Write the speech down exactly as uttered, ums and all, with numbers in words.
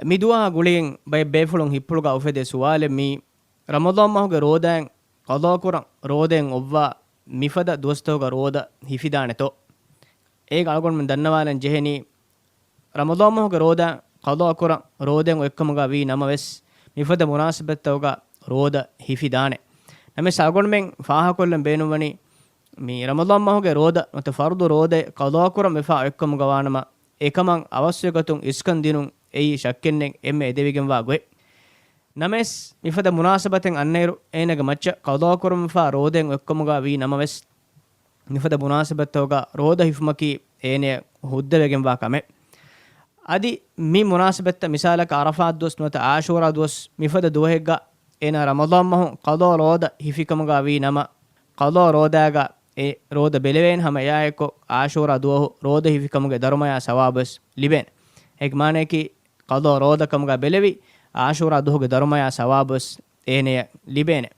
މި ދުވަހާ ގުޅިގެން ބައެއް ބޭފުޅުން ހިތްޕުޅުގަ އުފެދޭ ސުވާލެއް މީ، ރަމަޟާން މަހުގެ ރޯދައިން ޤަޟާކުރަން ރޯދައެއް އޮއްވާ މިފަދަ ދުވަސްތަކުގަ ރޯދަ ހިފިދާނެތޯ؟ އޭގަ އަޅުގަނޑުމެން ދަންނަވާލަން ޖެހެނީ، ރަމަޟާން މަހުގެ ރޯދަ ޤަޟާކުރަން ރޯދައެއް އޮތްކަމުގަ ވީ ނަމަވެސް، މިފަދަ މުނާސަބަތްތަކުގަ ރޯދަ ހިފިދާނެ. ނަމަވެސް އަޅުގަނޑުމެން ފާހަގަކޮށްލަން ބޭނުންވަނީ، މި ރަމަޟާން މަހުގެ ރޯދަ ނުވަތަ ފަރުޟު ރޯދައެއް ޤަޟާކުރަން ވެފާ އޮތްކަމުގަ ވާނަމަ، އެކަމަށް އަވަސްވެގަތުން އިސްކަން ދިނުން އެއީ ޝައްކެއްނެތް އެންމެ އެދެވިގެންވާ ގޮތް. ނަމަވެސް، މިފަދަ މުނާސަބަތެއް އަންނައިރު އޭނާގެ މައްޗަށް ޤަޟާކުރަން ވެފާ ރޯދައެއް އޮތްކަމުގަ ވީ ނަމަވެސް، މިފަދަ މުނާސަބަތްތަކުގަ ރޯދަ ހިފުމަކީ އޭނަޔަށް ހުއްދަވެގެންވާ ކަމެއް. އަދި މި މުނާސަބަތްތައް މިސާލަކަށް ޢަރަފާތް ދުވަސް ނުވަތަ ޢާޝޫރާ ދުވަސް މިފަދަ ދުވަހެއްގަ އޭނާ ރަމަޟާން މަހު ޤަޟާ ރޯދަ ހިފިކަމުގަ ވީ ނަމަ، ޤަޟާ ރޯދާގަ އެ ރޯދަ ބެލެވޭނެ ހަމަ އެއާއެކު ޢާޝޫރާ ދުވަހު ރޯދަ ހިފިކަމުގެ ދަރުމަޔާ ސަވާބުވެސް ލިބޭނެ. އޭގެ މާނަޔަކީ ޤަޟާ ރޯދަކަމުގަ ބެލެވި ޢާޝޫރާ ދުވަހުގެ ދަރުމަޔާ ސަވާބުވެސް އޭނަޔަށް ލިބޭނެ.